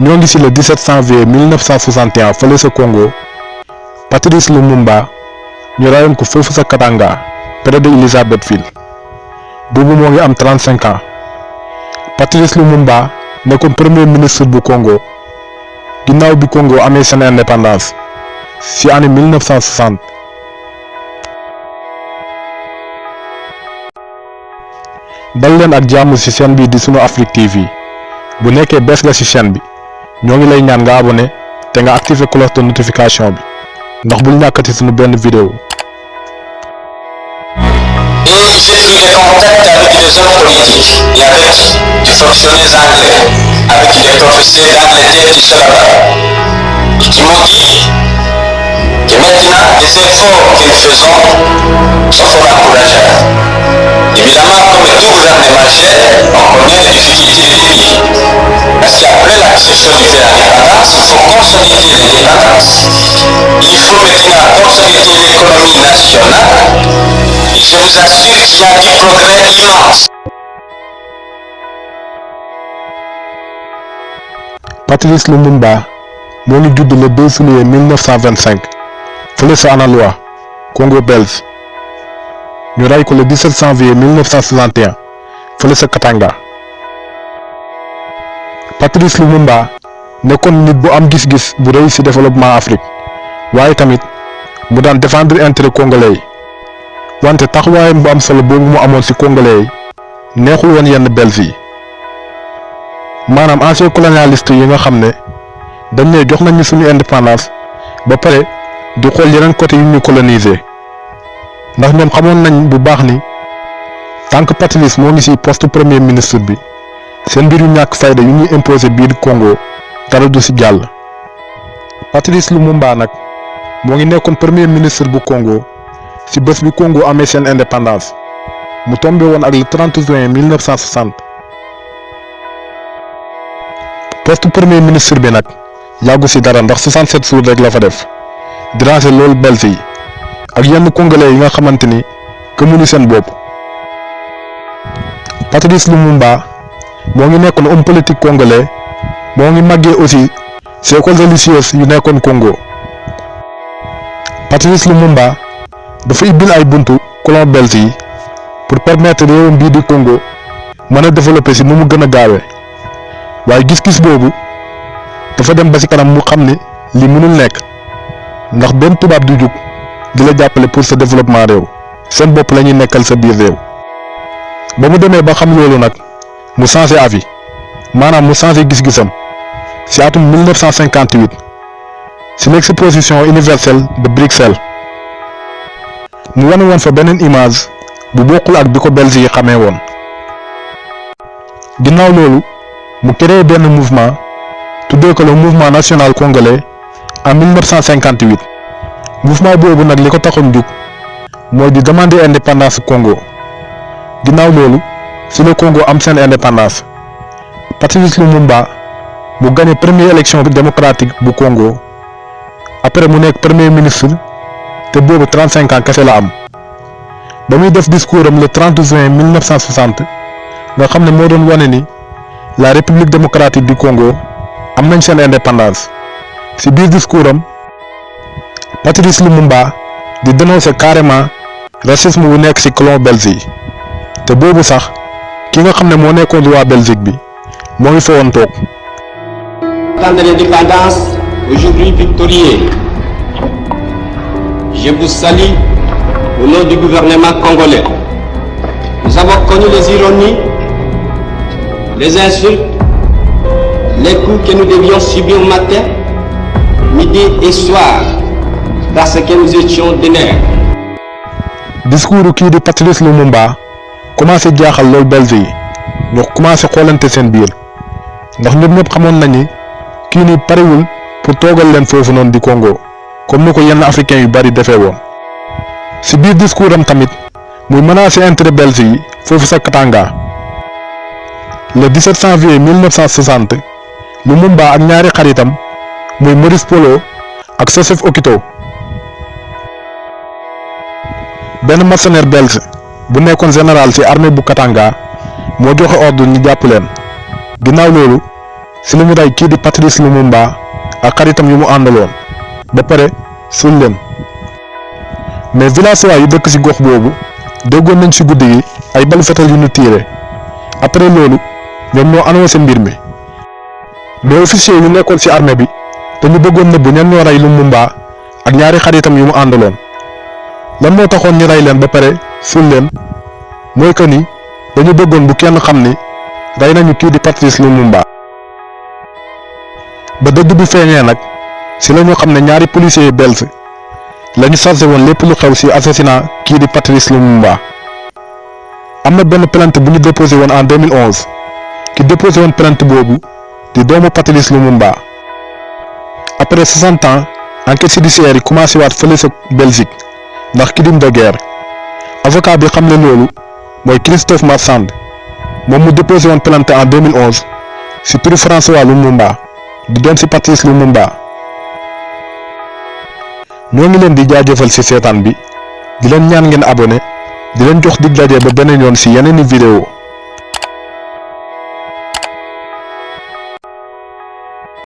ñoo ngi ci le 17 janvier 1961 fële sa Congo Patrice Lumumba ñu rayoon ko foofu sa Katanga près de Elisabethville boobu moo ngi am 35 ans Patrice Lumumba nekkoon premier ministre bu Congo ginnaaw bi Congo amee seen indépendance ci année 1960. dal leen ak jàmm ci chaîne bi di sunu Afrique TV bu nekkee bees nga ci chaîne bi ñoo ngi lay ñaan nga abonné te nga activer cloche de notification bi ndax bul ñàkkati sunu benn vidéo. Et j'ai pris des contacts avec des hommes politiques et avec des fonctionnaires anglais, avec des professeurs d'Angleterre qui sont là-bas, et qui m'ont dit que maintenant les efforts que nous faisons sont fort encourageants. Évidemment, comme tout gouvernement gère, on connaît les difficultés des pays. Parce qu'après l'acception de l'indépendance, il faut consolider l'indépendance. Il faut maintenant consolider l'économie nationale. Et je vous assure qu'il y a du progrès immense. Patrice Lumumba moo ngi judd le 2 juillet 1925 fële sa Analwa Congo belge ñu ray ko le 17 janvier 1961 fële sa Katanga. Patrice Lumumba nekkoon nit bu am gis-gis bu rëy ci développement Afrique waaye tamit mu daan défendre intérêt congolais yi wante taxawaayam bu am solo boobu mu amoon ci congolais yi neexul woon yenn belge yi maanaam ancien colonialiste yi nga xam ne dañ ne jox nañu suñu indépendance ba pare di xool yeneen côté yu ñu coloniser ndax ñoom xamoon nañ bu baax ni tant que Patrice moo ngi ci poste premier ministre bi seen mbir yu ñàkk fayda yu ñuy imposer biir Congo dara du ci jàll. Patrice Lumumba nag moo ngi nekkoon premier ministre bu Congo ci bés bi Congo amee seen indépendance mu tombé woon ak le 30 juin 1960. poste premier ministre bi nag yàggu ci dara ndax 67 jours rek la fa def déranger loolu belge yi ak yenn congolais yi nga xamante ni gëmuñu seen bopp. Patrice Lumumba moo ngi nekkoon homme politique congolais moo ngi màggee aussi ci écoles religieuses yu nekkoon Congo. Patrice Lumumba dafa ibbil ay buntu colon belge yi pour permettre réewam bii di Congo mën a développer ci nu mu gën a gaawee waaye gis-gis boobu dafa dem ba ci kanam mu xam ni li mënul nekk ndax benn tubaab du jug di la jàppale pour sa développement réew seen bopp la ñuy nekkal sa biir réew. ba mu demee ba xam loolu nag mu changé avis maanaam mu changé gis-gisam ci atum 1958 ci l'exposition universelle de Bruxelles mu wane woon fa beneen image bu bokkul ak bi ko belge yi xamee woon. ginnaaw loolu mu créé benn mouvement tuddee ko le mouvement national congolais en 1958 mouvement boobu nag li ko taxoon jug mooy di demander indépendance Congo. ginnaaw loolu ci le Congo am seen indépendance Patrice Lumumba mu gagné première élection démocratique bu Congo après mu nekk premier ministre te boobu 35 ans kese la am ba muy def discours am le 30 juin 1960 nga xam ne moo doon wane ni la République démocratique du Congo am nañ seen indépendance ci biir discours am Patrice Lumumba di dénoncer carrément racisme bu nekk ci colon belge yi te boobu sax ki nga xam ne moo nekkoon roi Belgique bi moo ngi fa woon toog. Temps de l'indépendance, aujourd'hui victorieux, je vous salue au nom du gouvernement congolais. Nous avons connu les ironies, les insultes, les coups que nous devions subir matin, midi et soir parce que nous étions d'honneur. discours kii di Patrice Lumumba commencé jaaxal loolu belge yi ñu commencé xoolante seen biir ndax ñoom ñëpp xamoon nañu kii ni parewul pour toogal leen foofu noonu di Congo comme ni ko yenn africains yu bari defee woon. ci biir discours am tamit muy menacer intérêt belge yi foofu sa Katanga. le 17 janvier 1960 Lumumba ak ñaari xaritam muy Maurice Polo ak Joseph Okito benn mercenaire belge bu nekkoon général ci armée bu Katanga moo joxe ordre ñu jàpp leen ginnaaw loolu si la ñu rey kii di Patrice Lumumba ak xaritam yu mu àndaloon ba pare suul leen. mais villageois yu dëkk ci gox boobu déggoon nañ ci guddi gi ay balu fetal yu ñu tiire. après loolu ñoom ñoo annoncé mbir mi mais officier yu nekkoon ci armée bi dañu bëggoon nëbb ñan ñoo rey Lumumba ak ñaari xaritam yu mu àndaloon. lan moo taxoon ñu rey leen ba pare suul leen mooy que ni dañu bëggoon bu kenn xam ni rey nañu kii di Patrice Lumumba. ba dëgg bi feeñee nag ci la ñu xam ne ñaari policiers belges lañu chargé woon lépp lu xew ci assassinat kii di Patrice Lumumba. am na benn plainte bu ñu déposé woon en 2011 ki déposé woon plainte boobu di doomu Patrice Lumumba. après 60 ans enquête judiciaire yi commencé waat fële sa Belgique ndax crime de guerre. avocat bi xam ne loolu mooy Christophe Massand moom mu déposé woon plainte en 2011 ci turu François Lumumba di doon ci Patrice Lumumba. ñoo ngi leen di jaajëfal ci seetaan bi di leen ñaan ngeen abonné di leen jox dig daje ba beneen yoon ci yeneeni vidéo.